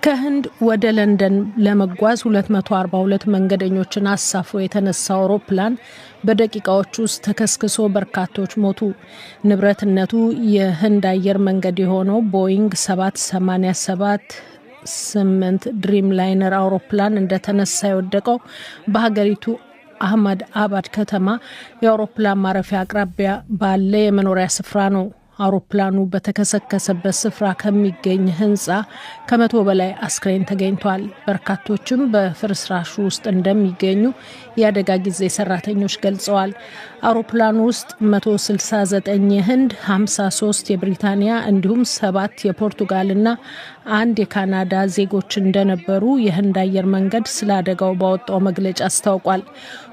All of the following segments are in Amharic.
ከህንድ ወደ ለንደን ለመጓዝ 242 መንገደኞችን አሳፍሮ የተነሳ አውሮፕላን በደቂቃዎች ውስጥ ተከስክሶ በርካቶች ሞቱ። ንብረትነቱ የህንድ አየር መንገድ የሆነው ቦይንግ 787-8 ድሪም ላይነር አውሮፕላን እንደተነሳ የወደቀው በሀገሪቱ አህመድ አባድ ከተማ የአውሮፕላን ማረፊያ አቅራቢያ ባለ የመኖሪያ ስፍራ ነው። አውሮፕላኑ በተከሰከሰበት ስፍራ ከሚገኝ ህንፃ ከ100 በላይ አስክሬን ተገኝቷል። በርካቶችም በፍርስራሹ ውስጥ እንደሚገኙ የአደጋ ጊዜ ሰራተኞች ገልጸዋል። አውሮፕላኑ ውስጥ 169 የህንድ፣ 53 የብሪታንያ እንዲሁም 7 የፖርቱጋልና 1 የካናዳ ዜጎች እንደነበሩ የህንድ አየር መንገድ ስለ አደጋው ባወጣው መግለጫ አስታውቋል።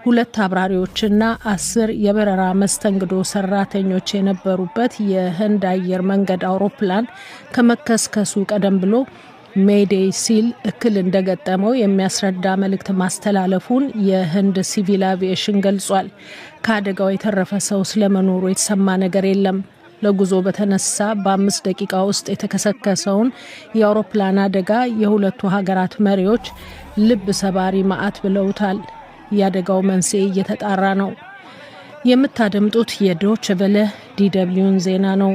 2 አብራሪዎችና 10 የበረራ መስተንግዶ ሰራተኞች የነበሩበት የህንድ አየር መንገድ አውሮፕላን ከመከስከሱ ቀደም ብሎ ሜይዴይ ሲል እክል እንደገጠመው የሚያስረዳ መልእክት ማስተላለፉን የህንድ ሲቪል አቪዬሽን ገልጿል። ከአደጋው የተረፈ ሰው ስለመኖሩ የተሰማ ነገር የለም። ለጉዞ በተነሳ በ5 ደቂቃ ውስጥ የተከሰከሰውን የአውሮፕላን አደጋ የሁለቱ ሀገራት መሪዎች ልብ ሰባሪ መዓት ብለውታል። የአደጋው መንስኤ እየተጣራ ነው። የምታደምጡት የዶይቼ ቬለ DW ን ዜና ነው።